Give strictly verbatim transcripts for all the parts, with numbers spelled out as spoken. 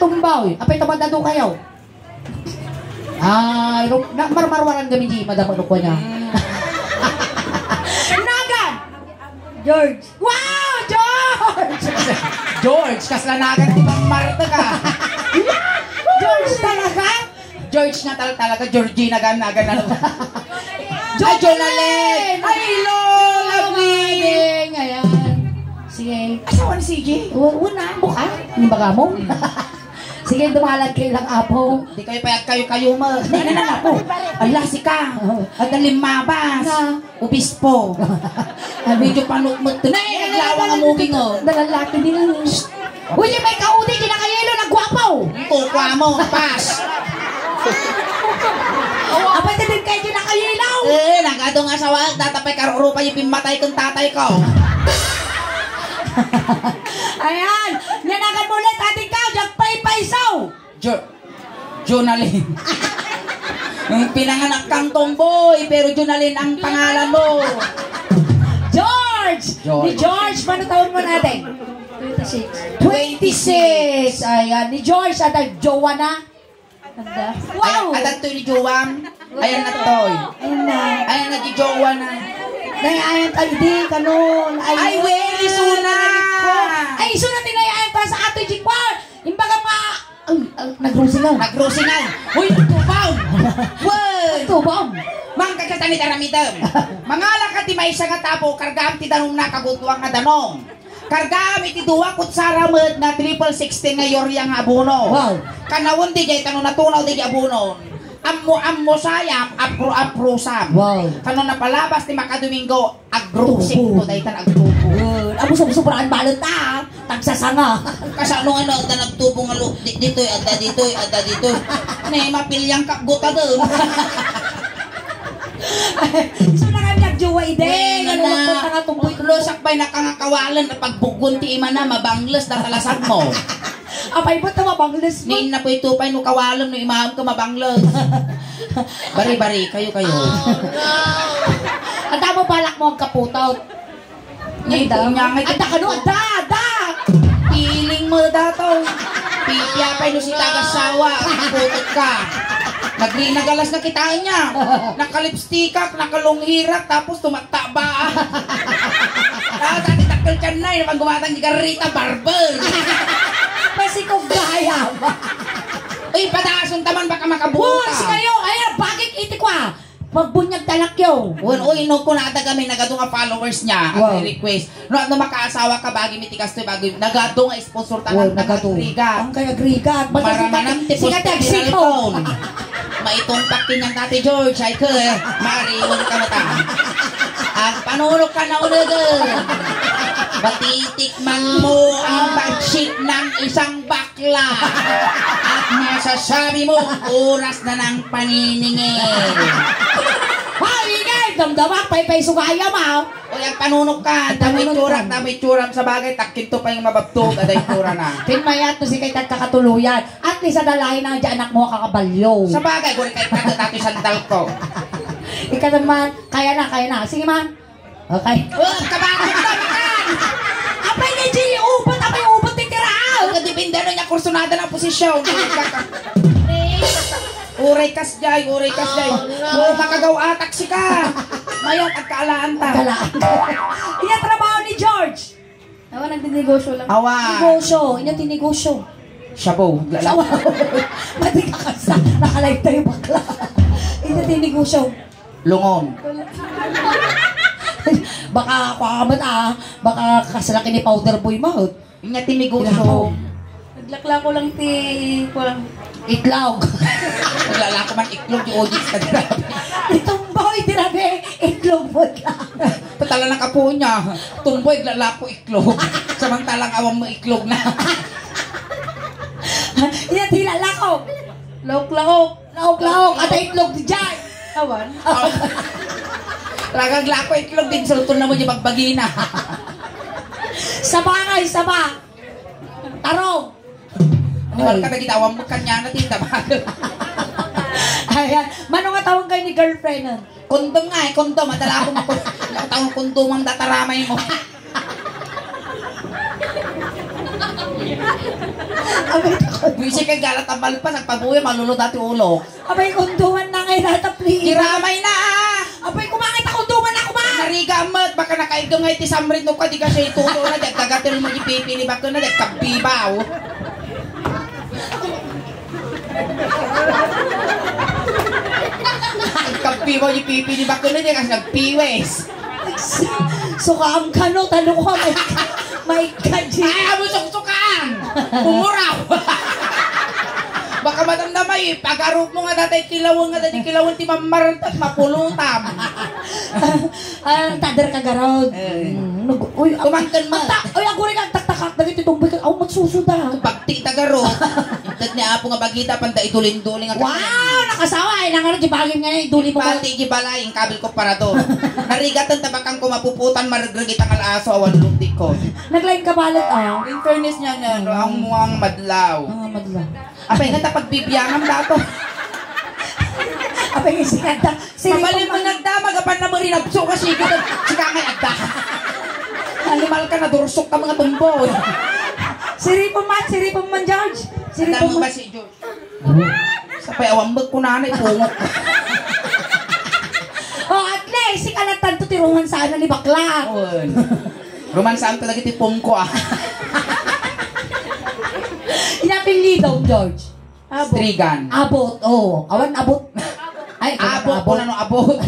Tumbaw, apay ta madado kayo. Ay, ru-, na, marmarwaran kami di madamo no kunya. Nagan! George. Wow, George! George, kasla nagan ti pammarta ka. George talaga? George na tal-, talaga, Georgina gan, nagan na. Ay, Jonalyn! Jonalyn! Ay, hello, lovely! Ayan. Sige. Asawa ni C J? U-, una, buka. Yung baga mo? Hmm. Sige, dumalan kayo lang, apo. Di kayo payag kayo-kayo mo. Hindi na lang, apo. Ala, sika. At nalimabas. Na. Obispo. Medyo panukmut. Nay, naglawang ang moving, oh. Dalalaki din, ano. Uy, may kaudi, di na kayo, nagwapo. Ang tukwa mo, pas. Apay, di din kayo, di na kayo. Eh, nagado nga asawa, datapay karurupa yung pimatay kong tatay ko. Ayan. Nanagan mo ulit, ating ka, Jagpay Paiso. Jo-, Jonalyn. Ang pinanganak kang tomboy, pero Jonalyn ang pangalan mo. George! George. Ni George, paano taon mo natin? Twenty-six. Twenty-six. Ayan, ni George, at ang jowa na. Anda. Wow! Ayan, adan to ni Joam. Ayan na to. Ayan na. Ayan na, di jowa na. Nay, ayan tayo, di, kanon. Ay, wait, isuna. Ay, isuna, tinay, ayan, para sa ato, Jikwa. Imbaga nga, ay, ay, nagrusingaw. Nagrusingaw. Uy, nagtubaw. Uy. Nagtubaw. Mangkagkatan ni Daramitam. Mangala ka ti maysa nga tapo, kargaam ti danum na kagutuan nga danum. Kargaam iti dua kutsara met nga triple sixteen nga urea nga abono. Wow. Kanawen di jay tano natunaw di abono. Ammo-ammo sayam, apro-apro sam. Wow. Kano napalabas ti makadomingo, agrupsik to daytan agtubo. Good. Amo sobsobraan balet ta, tagsasanga. Kasano nga no, adda nagtubo nga lu-, di-, ditoy, adda ditoy, adda ditoy. Ne, mapiliang kakgutagem. So, nakanyag jowa, ide. Wen, nga ano, lumakot na nga tumboy. Lusak pa'y nakangakawalen, pagbuggon ti imana, mabangles, datalasag mo. Apay, ba't na mabangles mo? Nin na po ito pa'y no kawalem, no imaam ka mabangles. Bari-bari, kayo, kayo. Ang tama balak mo ang kaputot. Ngayon, Anda. Nya, ngayon. Anda ka, no? Anda, anda! Piling mo dataw. Pipia pa ino si tagasawa. Putot ka. Nagrinagalas na kita niya. Nakalipstikak, nakalunghirak, tapos tumattaba. Tapos ati takkel tiyan na, yun, pag gumatang di garrita, barber. Pasikog gaya. Uy, padason taman, baka makabuta. Puwas kayo, ay, bagik iti kwa. Pagbunyag talakyo. Wen, uy, no, kunada kami, nagadu nga followers niya, at Wow. may request. No, no, makaasawa ka, bagi mi ti kastoy, bagi, nagadu nga sponsor tanan, Wow, nagadu. Agrigat. Ang kay agrigat. Basta Maramanam sikat, ti sikat post ang ni siko. Alton. Maitungpak kinyan Tati George, ay ke, mariwan ka mata. Ang panunok ka na unagan. Matitikman mo ang pagshit ng isang bak-, Kla. At masasabi mo, oras na ng paniningil. Hoy, ingay! Damdama, paypay sugayam, ah. Uy, ang panunok ka, Ang damo panunok itsura, ka. Damo itsura sa bagay, takkinto pa yung mababtog, ada itsura na. Pinmayat to si kay tagkakatuluyan. At least, adalain na dyan, anak mo, kakabalyo. Sa bagay, guri kay kata dati sandal ko. Ikaw naman, kaya na, kaya na. Sige, man. Okay. Oh, kabago ka, makan! Apay nga di ubat, apay ubat ti tiraw! Ang depende ano niya, kursunada ng posisyon. Uray kas jay, uray kas jay. Oh, no. Oh, makagaw atak sika. Mayat at kaalaan ta. Kalaan. Iya trabaho ni George. Awa, nagdinegosyo lang. Awa. Negosyo. Inya ti negosyo. Shabu. Lala- Shabu. Mati ka kasta. Nakalay tayo bakla. Inya ti negosyo. Lungon. Baka, kwa ka man, ah. Baka kasalaki ni Powder Boy Mahot. Inya ti negosyo. Naglaklako lang ti, kuwan. Itlog. Naglalako man itlog, yung audience na grabe. Itumboy, grabe. Itlog mo lang. Patala ng apo niya. Tumboy, naglalako itlog. Samantalang awan mo itlog na. Iya, tila lako. Laok-laok. Laok-laok, ada itlog di jay. Awan. Ragag lako itlog din, sulton na mo di bagbagina. Saba nga, saba. Tarong. Ano ka na ginawa mo kanya na tinda ba? Ayan. Mano nga tawag kayo ni girlfriend, ah? Kondom nga eh, kondom. Adala akong kon-, tawag kondom ang dataramay mo. Abay, takot. Buisit ka, gala ta malpas, agpabuya, maluluda ti ulok. Abay, kondoman na ngay data, please. Kiramay na, ah! Abay, kumangit ako, kondoman na, kuman! Nariga met, baka nakaigam nga iti samrit no ka, di ka siya ituto na, di agkagatil mo di pipi ni bakuna, di agkabibaw. Agkabibaw di pipi ni bakuna, di kasi nagpiwes. Sukaam ka, no? Talo ko, may, may kaji. Ay, amo suksukaan! Umuraw! Baka madamdama, eh. Pag-arog mo nga, datay kilawan nga, datay kilawan, ti mammarantas, mapulutam. Ah, tader ka garod. Eh. Mm, nag-, uy, Tumangken mo. Ata, uy, aguri ka, taktakak, dagiti tungboy ka, aw, magsusuda. Pagti tagarod. Inted ni Apo nga bagita, panda idulinduli nga Wow, nakasawa, ay, nangaro, di bagim nga, iduli mo ko. Pati di balay, ang kabil ko parador. Narigaten tabakan ko mapuputan, maregreg itang alaso, awan lutik ko. Naglain ka balet, ah. In fairness niya, niya, no, ang muang madlaw. Ang madlaw. Apay nga ta pagbibiangan dato. Apay nga sikada. Mabalin mo nagdamag, apan na mo rinabso ka, sige, sika nga agda. Animal ka, nadursok ka, mga tumboy. Siripon man, siripon man, George. Siripon Andam mo man. Ba si George? Sapay awambek ko nanay, pungok. Oh, at least, sika na tanto ti ruman sana ni bakla. Wen. Ruman saan talaga ti pungko, ah. Inapillido, George. Abot. Strigan. Abot, oh. Awan abot. Ay, Abok, abot. Kung ano abot?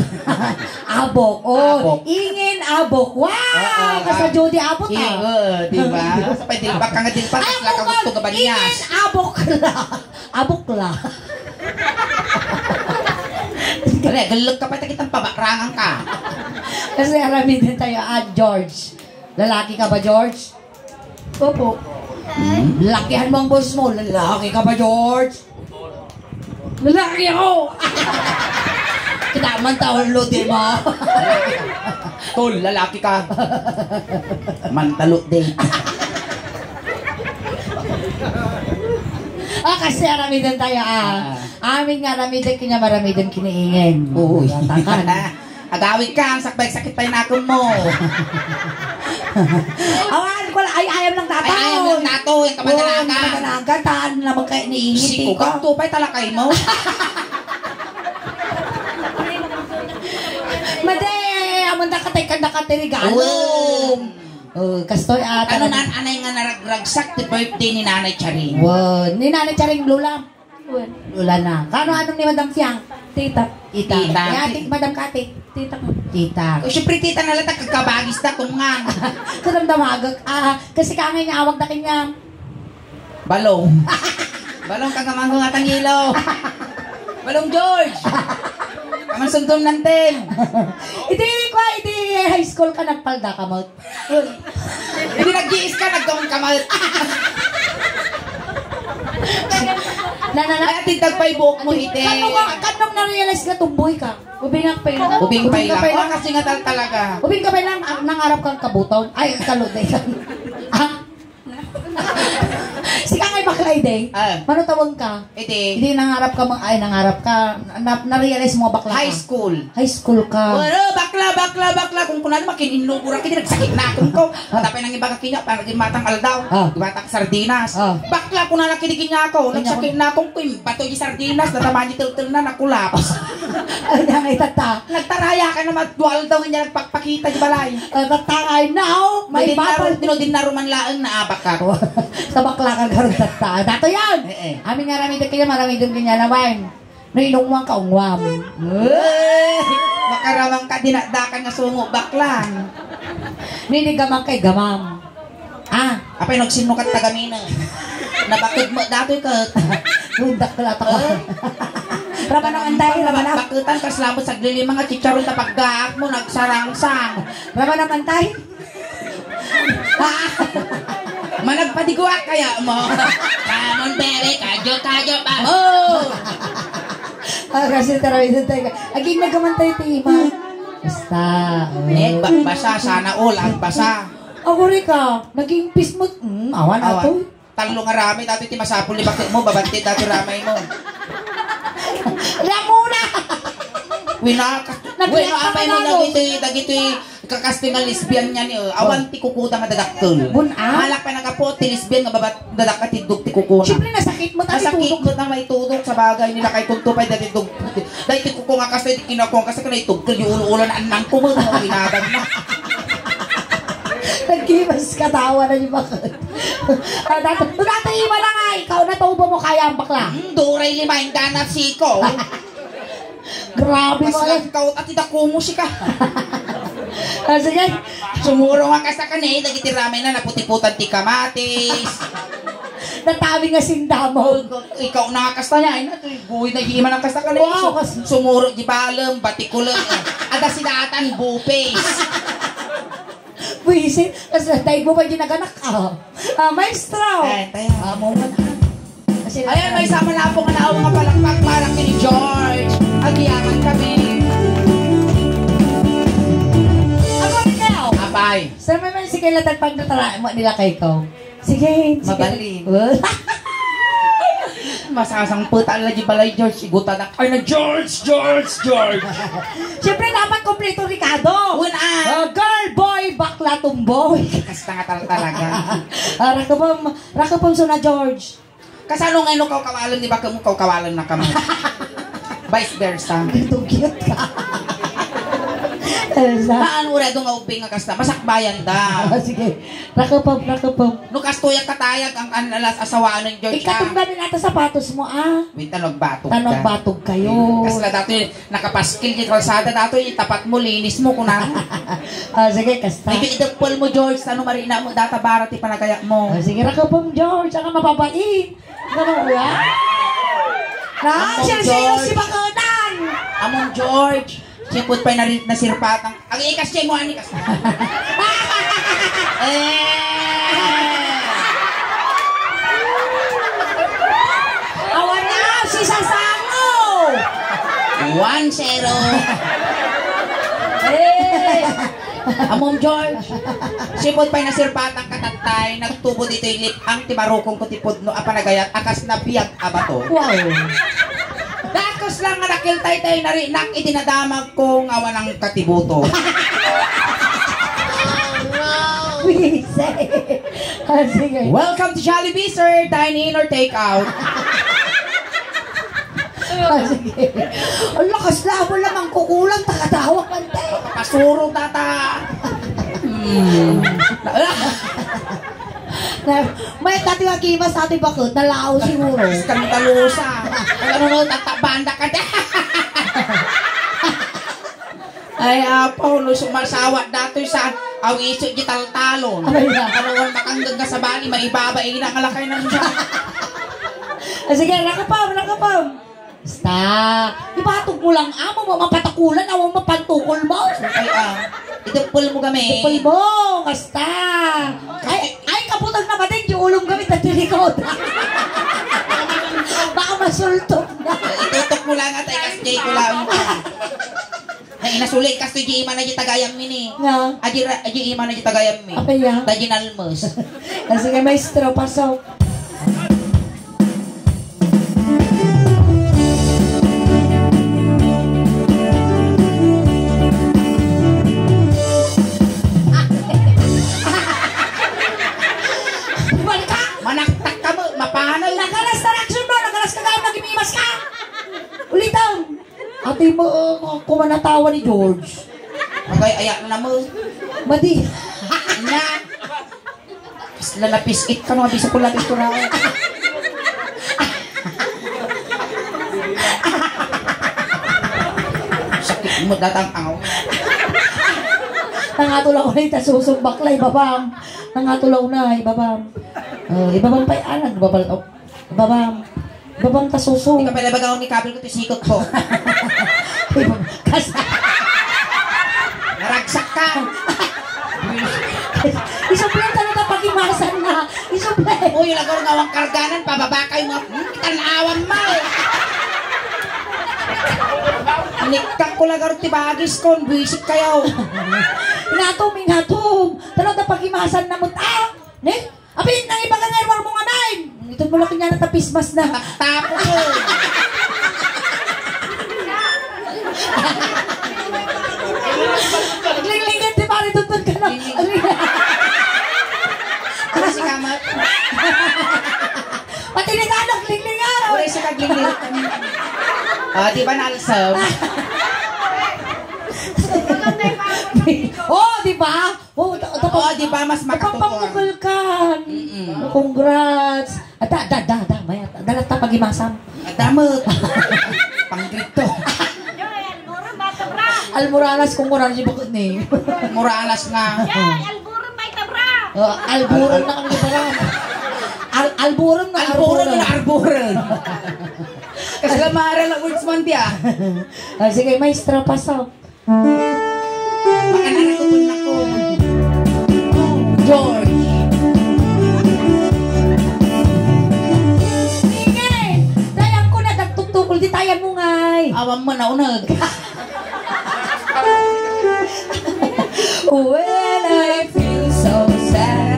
Abok, oh. Abok. Ingin abok. Wow! Oo, Kasta ah. Judy abot, ah. Iyo, di ba? Sa pwede ba ka nga di pa, Ay, takla ka abok, gusto ka ba niya? Ingin abok la. Abok la. Dali, galak ka pa, takitang pabakrangan ka. Kasi aramidin tayo, ah, George. Lalaki ka ba, George? Opo. Hmm? Lakihan mo ang boses mo. Lalaki ka ba, George? Lalaki ako! Kita man taon, lodi mo. Tol, lalaki ka. Mantalo, di. Ah, kasi aramiden tayo, ah. Ah. Amin nga aramiden, kanya maramiden kiniingin. Oo. Tatakan. Agawid ka, ang sakbay sakit pa yung nakon mo. Awan, wala, ay, ayam lang, tataw. Ay, ayam lang, tataw, yung kamadalagan. Oo, kamadalagan, taan naman kayo ni Ingit, Siko, ikaw. Tupay talakay mo. Madi, amon da katay, kanda katay, regalo. Oo. Oh, kastoy, ah, Ano talaga. Nan-, anay nga naragragsak ti birthday ni Nanay Charing? Wow, ni Nanay Charing, Lola. Wen. Lola na. Kano anong ni Madam Fiang? Tita. Tita. Tita. Ni ate, Madam Kati. Tita ko. Tita. O, syempre, tita na lang, kagkabagis na, kung nga. Kadamdamagak. Ah, kasi kangay niya, awag na kanya. Balong. Balong, kagamanggo nga tangilo. Balong George. Kaman sundom nanten. Iti, kwa, iti high school ka, nagpalda ka mo. Hindi nag-iis ka, nagkaon ka, mal. Na, na, na. Ay, atid tagpay buhok mo, ite. Kano ka, kanong na-realize nga tumboy ka? Ubing ang pay lang. Ubing pay lang. Ubing ka pay lang. Oh, kasi nga tal-, talaga. Ubing ka pay lang, ang nangarap kang kabutong. Ay, kalutay. Ah? Sika ngay bakla, ide? Ah. Mano tawag ka? Iti. Hindi, nangarap ka mang-, ay, nangarap ka, na, na-realize mo nga bakla ka? High school. High school ka. Wala, bakla, bakla, bakla. Kung kunano, makininlo ko ra, kiti nagsakit na akong ko. Ah. Matapay nang ibaga kanya, para di matang aldaw. Ah. Di matang sardinas. Ah. Bakla, kunana, kini kanya ako. Kanya Nagsakit ako. Na akong ko, yung bato di sardinas, natamaan di tiltil na, nakulaps. Ay, nang itata. Nagtaraya ka naman, dual daw nga niya nagpakpakita di balay. Ah, tatangay, now, may Dinaro, babal. Dino, dinaro man laeng naabak ka. Sa bakla ka garud tatta. Dato yan! Eh, eh. Amin nga aramidem kanya, maramidem kanya naman. No inungwam ka, ungwam. Eh, makaramang ka, dinakdakan nga sungo, bakla. Ninigamang kay gamam. Ah. Apay, nagsinukat tagamina. Napakudmo datoy ket. Rundak ka lato. Eh? Rama naman tayo, rama na. Bakutan, kas labot saglilima nga chicharon na paggaak mo, nagsarangsang. Rama naman tayo. Managpadiguak kaya mo. Come on, baby, kajo, kajo, pa. Oh! Ah, kasi tara, ito tayo. Aging nagaman tayo, Tima. Basta, oh. Eh, ba-, basa, sana all, ang basa. Ako rin ka, naging pismot. Mm, awan Awan. Ato. Tallo nga ramay, dati ti masapul ni bakit mo, babanti dati ramay mo. Ramona! Winaka. Nagreact Wino, ka apay mo na, dagiti, dagiti Kakas ti nga lesbian niya ni, eh, awan ti kukuda nga dadakkel. Bun-a? Malak pa nagapuot ti lesbian nga babat-, dadakkel ti dug ti kukuna. Siyempre, nasakit mo, tati Nasakit tudok. Mo na may tudok sa bagay nila kay kung tupay dati dug. Dahil ti kuko nga kasi, di kinakong kasi ka na itugkel yung ulo-ulo na anang ko mo, mga ginagan na. Nagkimas katawa na yung bakit. Ah, dati, dati iba na nga, ikaw na tubo mo kaya ang bakla. Hmm, duray lima, yung ganat siko. Grabe Mas mo yan. Lagkaw at ida kumusika. Ah, sige. Sumuro nga kasta ka ni, dagiti ramay na naputiputan ti kamatis. Natawi nga sindamo. Ikaw na kasta niya, ay na, guy na iman ang kasta ka ni. Wow, kas- Sumuro di balem, batikulo. Ada sinatan, bupis. Buisit, kas tayo mo ba ginaganak? Ah, ah, maestro. Ay, tayo. Ah, mo man. Kasi Ayan, may sama na po nga naawang nga palakpak para kay George. Agyaman kami. Ako, ikaw. Apay. Sa may may sige lang tagpagdatalaan mo nila kay ko. Sige, sige. Mabalin. Masasangputan la di balay, George. Iguta na. Ay na, George, George, George. Siyempre, dapat kompleto, Ricardo. Una. Ah, girl, boy, bakla, tumboy. Kasta nga tal-, talaga. Ah, rakapam, rakapam suna, George. Kasano nga ino kawkawalan ni bakam mo, kawkawalan na kamo? Vice versa. Tugyot ka. Elsa. Haan, urado nga ubing nga kasta. Masakbayan da. Ah, sige. Rakapam, rakapam. No kastoy a katayag ang, ang alas asawaan ni George, Ikatong ah. Gamin ata sapatos mo, ah. Wait, tanong batog Tanong ka. Batog kayo. Kasla dati, nakapaskil di kalsada dati, itapat mo, linis mo, kuna. Ah, sige, kasta. Medyo idapol mo, George, ano marina mo, data bara ti panagayat mo. Ah, sige, rakapam, George, ang mababait. Ano ba? Na, Among siya, siya, George. Si Bakunan. Among George. Sipud pa'y nari-, nasirpatang. Ang ikas siya mo, anikas. Eh. Awan na, si Sasango. One zero. Eh. Among George. Sipud pa'y nasirpatang katattay, nagtubo dito'y lip-, ang tibarukong ko ti pudno a panagayat, akas na biag a bato. Wow. Dakes lang nga nakiltay tayo narinak iti nadamag ko nga awan ang katibuto. Wise. Ah, sige. Welcome to Jollibee, sir. Dine in or take out? Ah, sige. Ang lakas na, wala mang kukulang, takatawag man tayo. Pasuro, tata. Hmm. Na, may tati nga kimas, tati bakit? Nalao siguro. Iskandalusa. Ano na, tatabanda ka dyan. Ay, apo, no sumasawa datoy sa awiso di taltalon. Abay na. Karuan makanggaga sa bali, maibaba, ina nga lakay na siya. Ah, sige, rakapam, rakapam. Basta, ibatog mo lang, amo mo mapatakulan, awang mapantukol mo. Ay, ah, idapol mo kami. Idapol mo, basta. Ay, ay, kaputag na bating, yung ulong kami, tatilikod. Baka masultok na. Itutok mo lang at ikas J ko lang. Ay, inasuli, kastoy di ima na di tagayam mi ni. Nga. Adi ra-, adi ima na di tagayam mi. Apa ya? Da di nalmes. Ah, sige, maestro, pasok. Balik ka! Manaktak ka mo, mapanay. Nagalas na reaksyon mo, nagalas ka gayam, nagimimas ka. Ulitan. Ate mo, uh, kumanatawa ni George. Agay, ayak na mo. Madi. Nya. Lalapisit ka no, bisa ko lapis ko na. Sakit mo datang aw. Nangatulaw na ita susong bakla, ibabam. Nangatulaw na, ibabam. Uh, ibabam pa'y anak, babal, oh. Babam. Babam ta suso. Ikaw pala baga ni kabil ko ti sikot ko. Kas- Naragsak ka. Isuplay ka na pagimasan na. Isuplay. Uy, lagaw nga awang karganan, pababa kayo nga, hmm, tan-awan mo. Niktak ko lagaw ti bagis ko, buisit kayo. Inatom, inatom. Talaga pagimasan na mo. Ah! Ne? Apin, nang ibaga nga irwar mo nga main. Ito mo laki niya natapismas na. Tapo ko. Naglinglingan, di ba? Ah, di ba naalsem? Oh, di ba? Oh, da-, da-, Oo, di ba? Mas makatutuan. Napapamukul ka. Mm-mm. Congrats. Ada, da, da, da, maya, dala ta pagimasam. Adamot. Panggrito. Almoranas kung mura ni bakit ni. Moranas nga. Yay, alburon may tabra. Oh, alburon na kami para. Al-, alburon na Alburon na arburon. Kasi lamara na words man diya. Ah, sige, maestra, pasok. Makanarakupon na ko. George. Sige! Dayang ko na dagtuttukol, di tayan mo ngay. Awan mo na unag. When I feel so sad,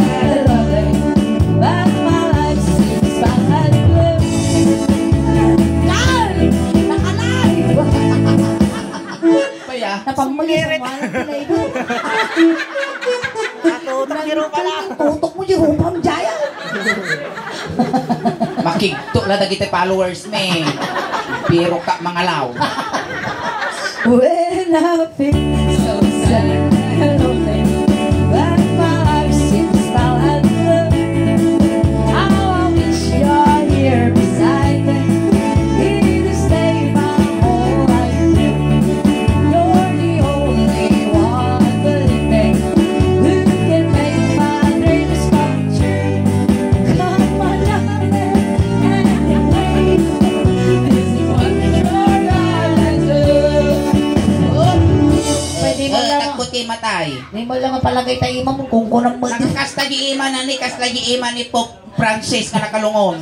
but my life seems bad. Yan! Nakalive! Kaya? Napamuli sa mga nagpinay doon. Natutok ni Rupa lang. Tutok mo, di Rupa, ang jaya. Makigto la dagiti followers mi. Pero ka mangalaw. When I feel so sad and lonely, when my life seems dull and blue, how I wish you're here beside me. Here to stay my whole life through. You're the only one I believe in, who can make my dreams come true. Come on, darling, and wait. This is what your eyes do. Pwede mo Eh, lang, tagputi matay. Di mo lang mapalagay tayo, imam, kung kunang mo. Nakakasta di ima na ni, kasta di ima ni Pope Francis nga nakalungon.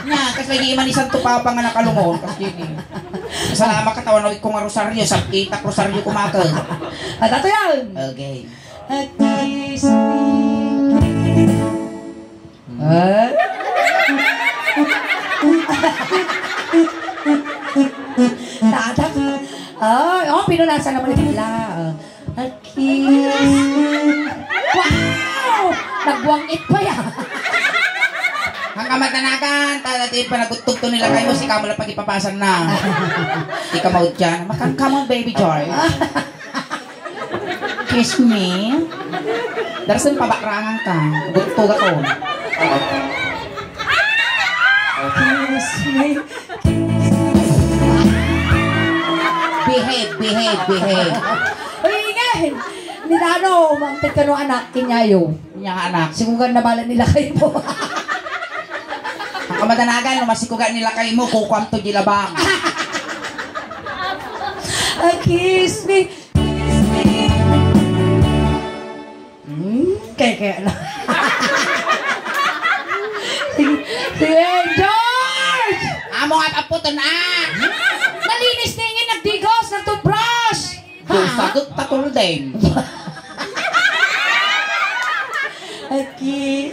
Nya, kas lagi man ni Santo Papa nga nakalungon, kas kini. Salamat katawan, awit ko nga rosaryo, sab-itak rosaryo kumakal. At ato yan! Okay. At least we Ah? Tatak. Oh, oh, pinunasan naman ni Bella. Oh. Kiss. Wow! Nagwangit pa ya. Ang kamatanagan, ta-, dati panagutugto nila kayo, si Kamala pag ipapasan na. Di ka maudyan. Makan, come on, baby joy. Kiss me. Darasem pabakrangan ka. Gutog ako. Kiss me. Behave, behave, behave. Uy, ingay! Ni Dano, umangtid ka no anak, kinyayo. Nya nga anak. Sigugan na bala nila kayo po. Ang kamadanagan, no, masikugan nila kayo mo, kukuam to di labang. A kiss me. Hmm, kaya, kaya na. Sige, sige, George! Amo nga paputon, ah! Nalinis ni Ingin, nagdigos, nag-toothbrush! Ha? Sagot ta tulden. Aki.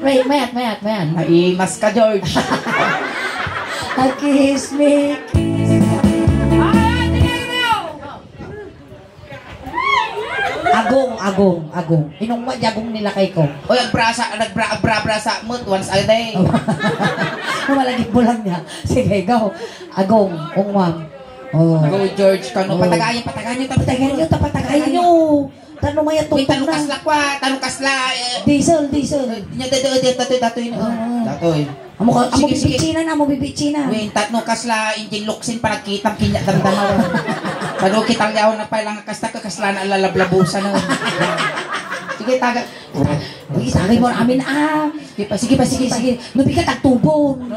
Wait, mayat, mayat, mayat. Naimas ka, George. A kiss me. Ay, tingnan mo! Agong, agong, agong. Inungwa di agong nilakay ko. Oy, agbrasa, nagbra-, agbrabrasa mo once a day. Malagip mo lang niya. Sige, go. Agong, ungwam. Oh. Go, George, kano? Oh. Patagayan, patagayan niyo, patagayan niyo. Patagayan niyo, patagayan niyo. Tano maya Uy, tano tuktok na. Kasla kwa, tano kasla, eh. Diesel, diesel. Nya, datoy, datoy, datoy, datoy. Oo. Datoy. Amo ka, amo Sige, sige. Bibitsinan, amo bibitsinan. Wen, tatno kasla, injin luksin, panagkitam, kinya, damdama. Tano kitang yaw na pala nga kasta ka, kasla na lalablabusan na. Sige, taga. Uy, itagay mo amin, ah. Sige pa, sige pa, sige, sige. Nubi ka, tagtubon.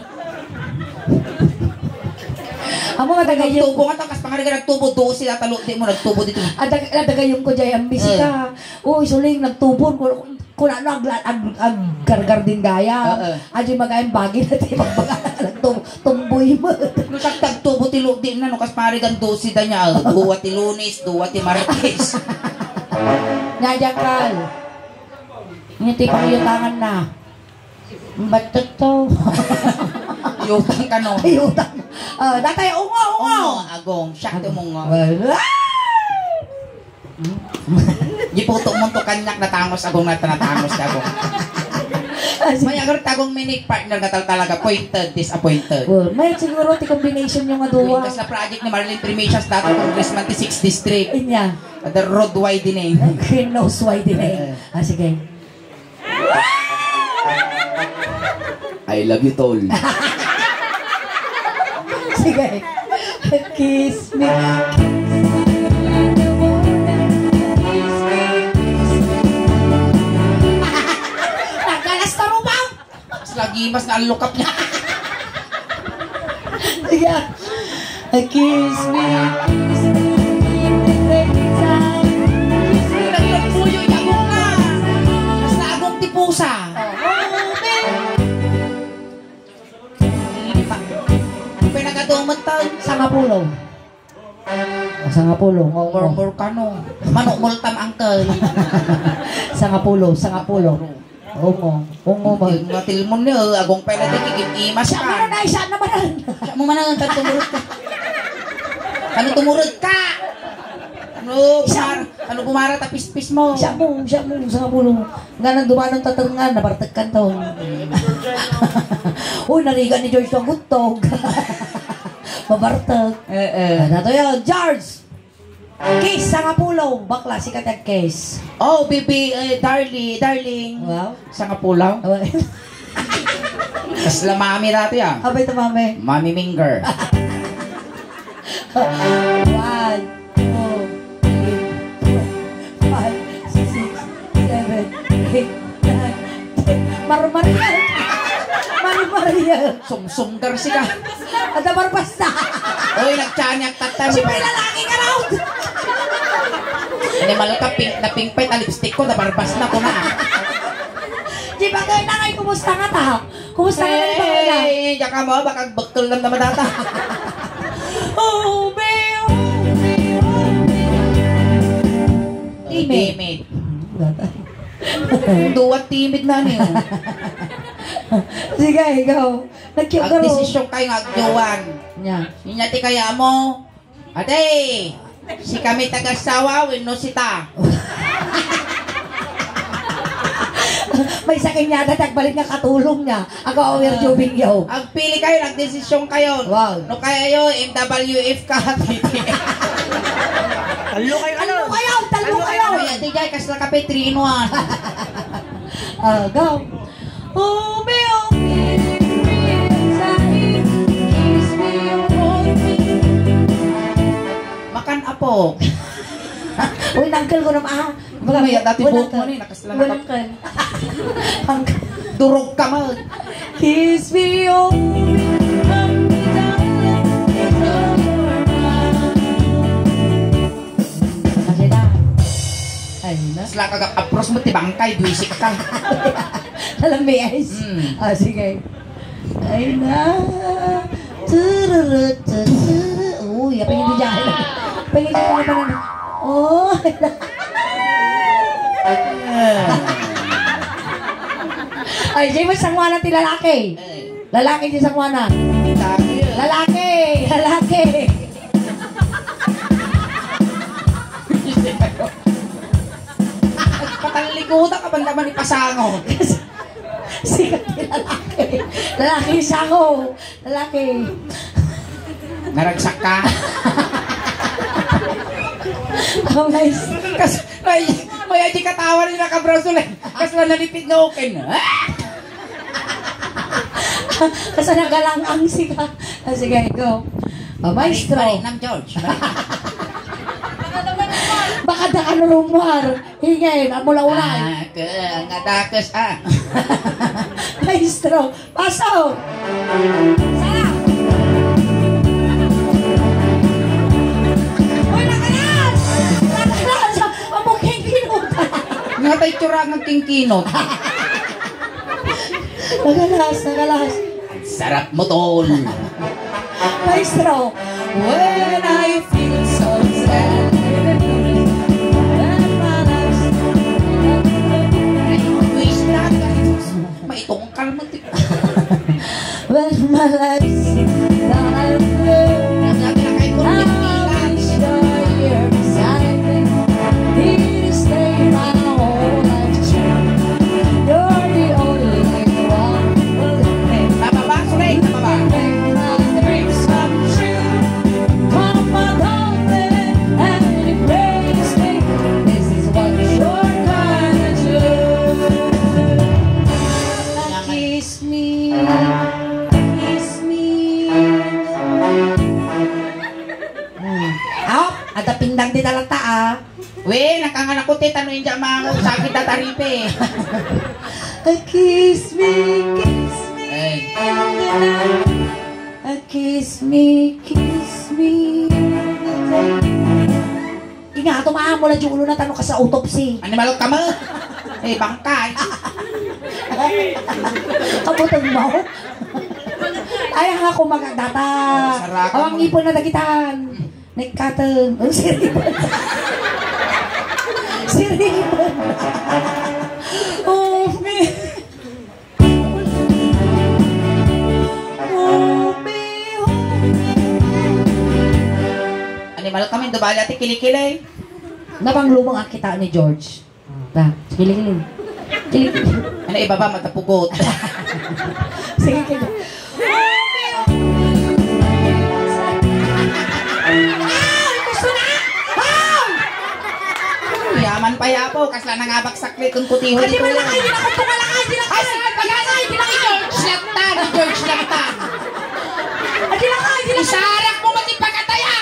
Amo nga dagayon. Nagtubo nga, takas pangarigan nagtubo, dosi na talo, di mo nagtubo dito. Adag-, adagayon ko, jay, ang bisita. Eh. Uy, suling, nagtubon. Kun-, kun ano, ag-, ag-, aggargar din gaya. Oo. Aji magayang bagi na ti magbaga, nagtum-, tumboy mo. No, tagtagtubo ti lo-, di na, no, kas pangarigan dosi da niya. Duwa ti Lunes, duwa ti Martes. Nya, Jackal. Nya, ti pangyutangan na. Ba't to? Yutang ka, no? Yutang. Ah, datay, ungo, ungo. Ungo, agong. Siya ti umungo. Wala. Di puto mo to kanyak, natangos, agong, nat-, natangos ka, agong. Ah, sige. May agar tagong minik partner nga tal-, talaga pointed, disappointed. Well, may siguro ti combination yung nga duwa. Yung kasla project ni Marlene Primicias, dati congressman ti sixth District. Inya. Ada road wide din eh. He knows why din eh. Eh. Ah, sige. I love you, tol. Sige. Kiss me. Nagkalas na rumaw. Mas lagi, mas naalukap niya. Sige. Kiss me, kiss me, kiss me, kiss me. Nagtagpuyo niya ko na. Mas naagong ti pusa. Oh, baby. Pinagadumet tayo. Sangapulo. Ah, sangapulo, ngongo. Murmur ka, no? Manukmul tam, uncle. Sangapulo, sangapulo. Ungo, ungo mo. Matilmon niyo, agong pala di, kikimimas ka. Siya mo na, siya naman. Siya mo man ang tumurot ka. Ano tumurot ka? Ano, pumar-, ano pumara ta pispis mo? Siya mo, siya mo, sangapulo. Nga nang dumanon tatangan, nabartek kan taon. Uy, narigan ni George ang guttog. Mabartek. Eh, eh. Ano to yun? George! Kiss, sangapulo. Bakla, sikat ang kiss. Oh, baby, eh, darling, darling. Wow. Sangapulo? Wow. Kasla mami dati, ah. Abay, ito, mami. Mami Minger. One, two, three, four, five, six, seven, eight, nine, ten. Marumariel! Marumariel! Sumsum Garcia. Ada barbas na! Uy, nagtsanak tatta. Siyempre, lalaki ka raw! Animal ka, pink na pink pa, lipstick ko, nabarbas na ko na. Di ba kayo na kayo, kumusta ka ta? Kumusta ka na, Lola? Hey, diyan ka mo, baka bakal lang naman ata. Oh, be, oh, be, oh, be. Timid. Timid. Duwa timid na niyo. Sige, ikaw. Nagkiyo ka ro. Agdesisyon kayo nga agjowan. Nya. Inya ti kaya mo. Ate, sikami taga-asawa wenno sita? May sakit niya, dati agbalik nga katulong niya. Aga, awir, jubing yaw. Agpili kayo, nagdesisyon kayo. Wow. No kaya yo, M W F ka, T T F. Talo kayo, ano? Talo kayo, talo kayo. Ay, Ate Jai, kasla kape, three in one. Ah, go. Oh, be, oh, be, be, inside. Kiss me, oh, hold me. Makan apo. Uy, nangkel ko naman, ah. Baga may dati buhok mo ni, nakasla na ka. Ang durog ka man. Kiss me, oh, be, hold me, darling, it's all over. Kasi na. Ay, na. Sila kagak apros mo, tibangkay, buisik ka. Alam mo, yes? Mm. Ah, sige. Ay, na. Tururut, tururut. Uy, apa yung dyan? Pangiti ko naman. Oh. Ay, di mo sangwana ti lalaki. Lalaki ti sangwana. Lalaki. Lalaki. Patalikuta ka banda man ipasango. Sikat ti lalaki. Lalaki, sango. Lalaki. Naragsak ka? Oh, nice. Kas-, may, may aji katawa ni nakabraso lang. Kasla nalipid nga open. Basta nagalang ang siga. Ah, sige, go. Ah, maestro. Marinam, George. Baka da ka narumar. Hingin, ang mula-ulay. Ah, ke, ang adakas, ah. Maestro, paso! Sala! Uy, nakalas! Nakalas! Ang bukeng kinuta! Nga tayo tsura ng kingkinot. Nagalas, nagalas. Sarap mo, tol. Maestro. When I feel so sad, when my life's Wish na, maitungkal mo, ti- When my life's not blue, I wish you're here beside me. Here to stay my whole life through. You're the only Te, tano yung dyan, mga sakit at aripe. A kiss me, kiss me. Ay. A kiss me, kiss me. Ingato maamo na di ulo na tano ka sa autopsy. Animal ka mo? Eh, bangkay. Kabutang mo? Ay, ang ako magagata. Oh, sarap. Awang mo. Ipon na dagitan. Nagkatang. Ang siribon. Siribon. Oh, me. Animal kami, do bali ati kilikili. Napang lumang akita ni George. Ta, kilikili. Kilikili. Ano ibaba, matapugot. Sige, sige. Ah, gusto na! Ah! Yaman pa yapo, kasla nangabaksak ni kung putiho. Adi dito mo yan. Ay, di na ko tungalakay, di na ko. Ay, sige, pag-asay, di na ko. George Lactan, George Lactan. Adi na ko, di na ko. Isarak mo mati pagkataya.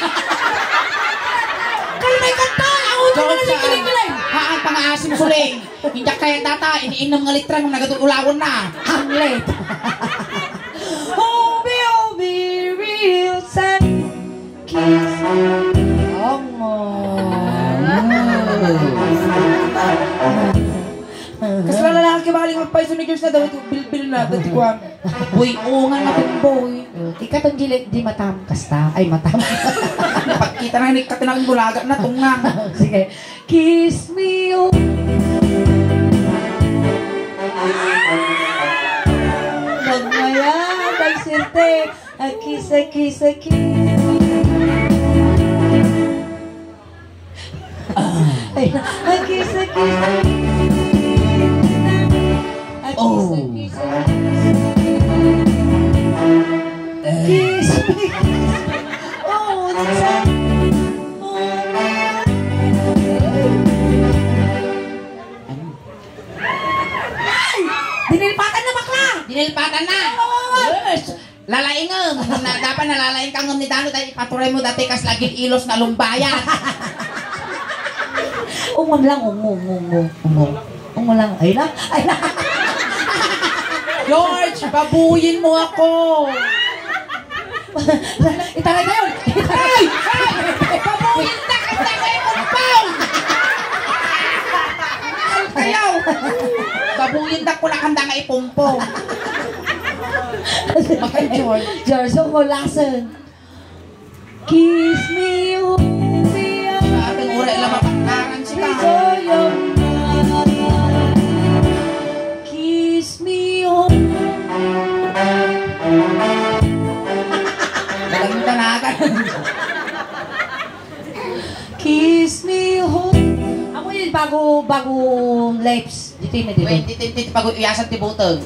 Kalmay ka to, ang ulo na George, ni Kiling Kiling. Haan, pangaasim suling. Hindi kaya data, iniinom nga litra nung nagatulawon na. Hamlet. Obi, obi, real sad. Kiss. Ongo. Kasla lalaki bali nga paiso ni George na daw ito bilbil na dati kuan. Boy, oo nga nga boy. Ikaw tong di, di matam kasta. Ay, matam. Pagkita na ni katinang bulaga na tungang. Sige. Kiss me, oh. Nagmaya, nagsirte. A kiss, a kiss, a kiss. Ay, a kiss, a kiss, a kiss. A kiss, a kiss, a kiss. Kiss me, kiss me. Oh, it's a, oh, my. Ay! Dinilpatan na, bakla! Dinilpatan na! Yes! Lalaingem! Na, dapat nalalaing ka ngem ni Dano, dahil ipaturay mo dati kas laging ilos na lumbayan. Ungol lang, ungo, ungo, ungo, ungo. Ungo lang. Ay na, ay na. George, babuyin mo ako. Itaray na yun. Itaray. Ay! Ay! Babuyin na, kanda nga ipumpo. Kayaw! Babuyin na, kula, kanda nga ipumpo. Bakit, George? George, ang kulasan. Kiss me, oh, me, ah. Sa ating uri, alam, mapagkaran sila. Kiss me, oh. Dalang tanakan. Kiss me, oh. Amo yun, bago, bago lips. Dito yun, dito. Wait, dito, dito, pag-uyasan ti buteng.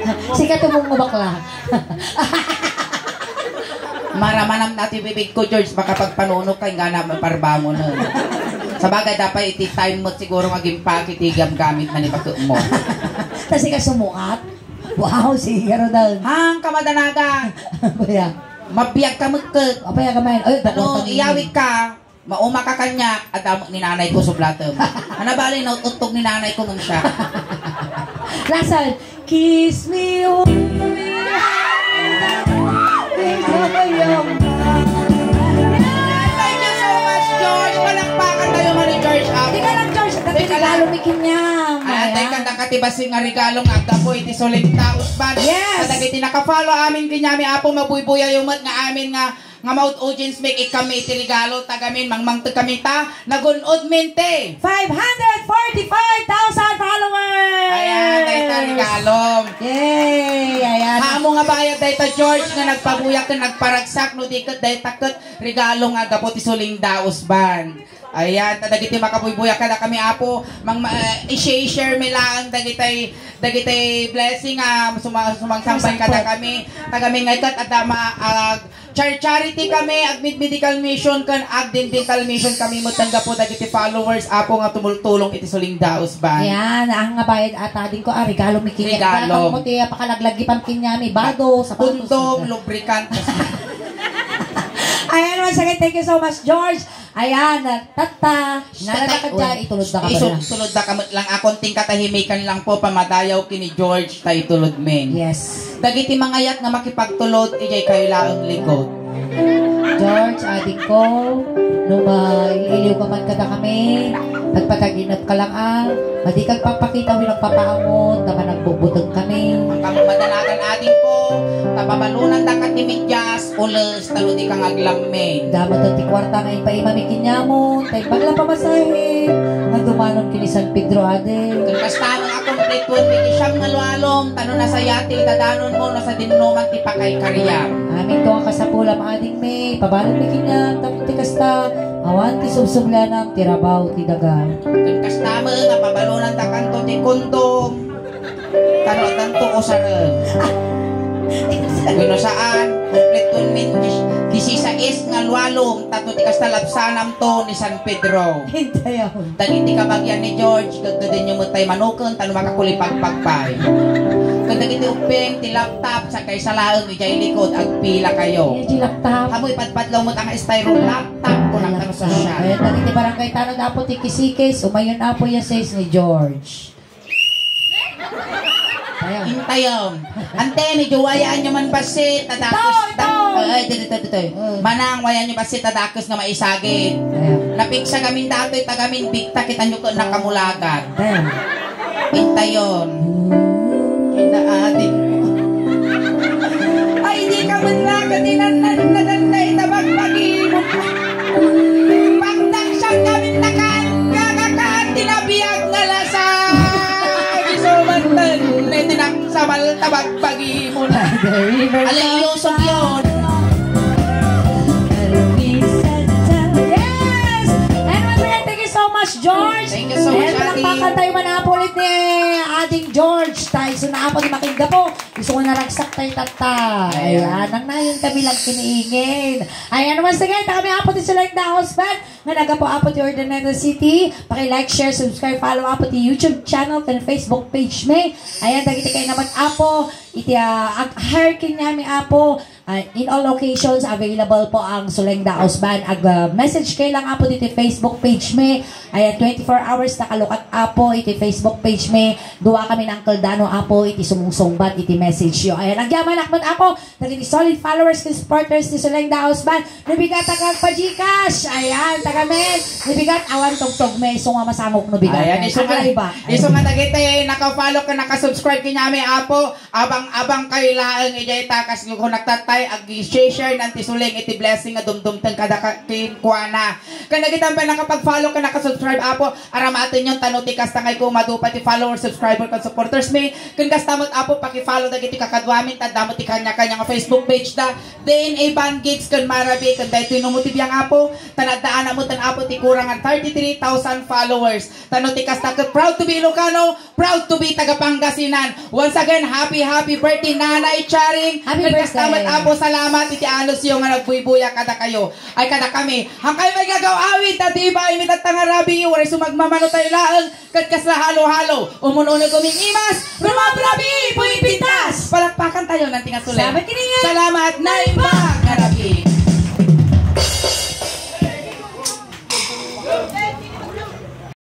Sika tumong mo, bakla. Maramanam na ti bibig ko, George, makapagpanunok ka, ingana maparbangon. Sa bagay, dapat iti time mo siguro maging paki ti gamgamit na ni bato mo. Ta sika sumukat? Wow, sige, Rodel. Hang, kamadanagan. Kuya. Mabiag ka, magkag. Apay ka man. Ay, ano, bakla ka, iyawig ka. Mauma ka kaniak, adda met ni nanay ko sublatem. Ana bali, naututtog ni nanay ko ngem siak. Lasan, kiss me, hold me, thank you so much, George. Palakpakan tayo man ni George, ah. Teka lang, George. Teka lang. Regalo mi kaniam. Ah, teka, dakati bassit nga regalo nga aggapu iti Suling Daus Band. Yes. Kadagiti naka-follow amin kaniami, Apo, mabuybuyayo met nga amin nga nga maud audience mi, ikkami iti regalo, tagamin, mangmangteg kami ta, nagun-od min ti five hundred forty-five thousand followers! Ayan, dayta regalo. Yay! Ayan. Amo nga bayad dayta, George, nga nagpabuyak ken nagparagsak, no di ket dayta ket regalo nga gapu ti Suling Daus Band. Ayan, ta dagiti makabuybuyak kadakami, Apo, mang, eh, i-share, share mi laeng dagitay, dagitay blessing, ah, suma-, sumangsambay kadakami. Tagamin nga ikat adda ma-, ah, char-, charity kami, ag med-, medical mission, ken ag dental mission kami, met gapu dagiti followers, Apo, nga tumultulong iti Suling Daus Band. Ayan, ang nga bayad ata din ko, ah, regalo mi kaniak. Regalo. Mo ti, ah, pakalaglagipan kaniami, bado, sapatos. Kondom, lubricant. Ayan, once again, thank you so much, George. Ayan, tatta. Nalala ka dyan, itulod da ka ba lang? Itulod da ka met lang. Akon ting katahimikan lang po, pamadayaw kini George, ta itulod men. Yes. Dagiti mangayat nga makipagtulod, ijay kayo laeng likod. George, adingko, no mailiw ka man kada kami, pagpataginep ka lang, ah. Madi kag papakita, wi nagpapaamon, ta managbubuteng kami. Ang kamo madanagan, adingko, ta pabalonanda ka ti medyas, ules, ta no di ka nga aglammeng. Damo to ti kuarta nga ipaima mi kaniam, tay bagla pamasahe, nga dumanon kini San Pedro, adi. Ken kasta nga akumpletuan mi ti siam nga lualom, ta no nasaya ti dadanonmo, no sadinno man ti pakaykariam. Amin to nga kasapulam, ading mi, pabalin mi kaniam, tapno ti kasta, awan ti subsublianam, ti rabaw, ti daga. Ken kasta met nga pabalonandakanto ti kondom, ta no addanto usaren. Wenno saan, kumpletuan min dis-, disisais nga lualom, tapno ti kasta labsanamto ni San Pedro. Intayo. Dagiti kabagian ni George, gaggadenyo met tay manuken, ta no makakulipagpag pay. Ken dagiti ubbing, ti laptop, sakaysa laeng, ijay likod, agpila kayo. Ijay laptop. Amo ipadpadlaw met nga styro laptop, kunak, ta no sosyal. Ay, dagiti barangay tanod, Apo, ti kisikis, umayon, Apo, ya sais ni George. Ayan. Intayom. Ante, medyo wayaanyo man bassit, ta dakes. Ito, ito. Ay, dito, dito, dito. Mm. Manang, wayaanyo bassit, ta dakes nga maisagid. Ayan. Napigsa gamin datoy, ta gamin bigta, kitanyo ko nakamulagan. Ayan. Intayon. Kinaadik mo. Ay, di ka man lang, katinan na, na, na, na, itabagpagi mo. Pagdagsang gamin nakan, kakakaan, tinabiag nga lasa. Gusto man tan, ne, tinaksamal, tabagbagi mo na. Aliyo, sugyon. Yes! And once again, thank you so much, George. Thank you so much, Ate. And palakpakan tayo man, Apo, ulit ni Ading George. Tayo, so na, Apo, di makingga po. Gusto ko naragsak tayo, tata. Ayan. Ayan, ang nayon kami lang kiniingin. Ayan, once again, kami, Apo, ti Suleng Daos Band. Nga nagapu, Apo, ti Urdaneta City. Paki-like, share, subscribe, follow, Apo, ti YouTube channel ken Facebook page mi. Ayan, dagiti kayat naman, Apo, iti, ah, ag-hire kaniami, Apo. Ah, in all occasions, available po ang Suleng Daos Band. Ag, ah, message kayo lang, Apo, diti Facebook page mi. Ayan, twenty-four hours nakalukat, Apo, iti Facebook page mi. Dua kami ni Uncle Dano, Apo, iti sumungsungbat iti message yo. Ayan, agyamanak met, Apo, dagiti solid followers ken supporters ti Suleng Daos Band. Nabigat a kag pa-GCash. Ayan, tagamen. Nabigat, awan tugtog mi. Isu nga masangok nabigat. Ayan, isu nga, isu nga dagiti naka-follow ken naka-subscribe kaniami, Apo. Abang-abang kayo laeng idiay ta, kas nga kunaktatay, ag-share-share nan ti Suleng iti blessing nga dumdumteng kada ka-, kenkuana. Ken dagiti pay nakapag-follow ken nakasubscribe, Apo, aramatenyon, ta no ti kasta nga ikumadu pay ti follower, subscriber, ken supporters mi. Ken kasta met, Apo, paki-follow dagiti kakaduamin, ta adda met ti kanya-kanya nga Facebook page da, D N A Band Gigs ken Marabi, ken daytoy no mo ti biang, Apo, ta naddaana met, Apo, ti kurang nga thirty-three thousand followers. Ta no ti kasta ket proud to be Ilocano, proud to be taga Pangasinan. Once again, happy, happy birthday, Nanay Charing. Happy birthday. Ken kasta met, Apo, salamat iti anusyo nga nagbuybuya kadakayo. Ay, kadakami. Haankayo maigagaw awit, ta di ba, imitat ta nga rabi, uray sumagmamano tayo laeng, ket kasla halo-halo. Umun-uneg umingimas, rumabrabi, puy pintas. Palakpakan tayo, nanti nga Suleng. Salamat kini nga. Salamat, Nay Bag.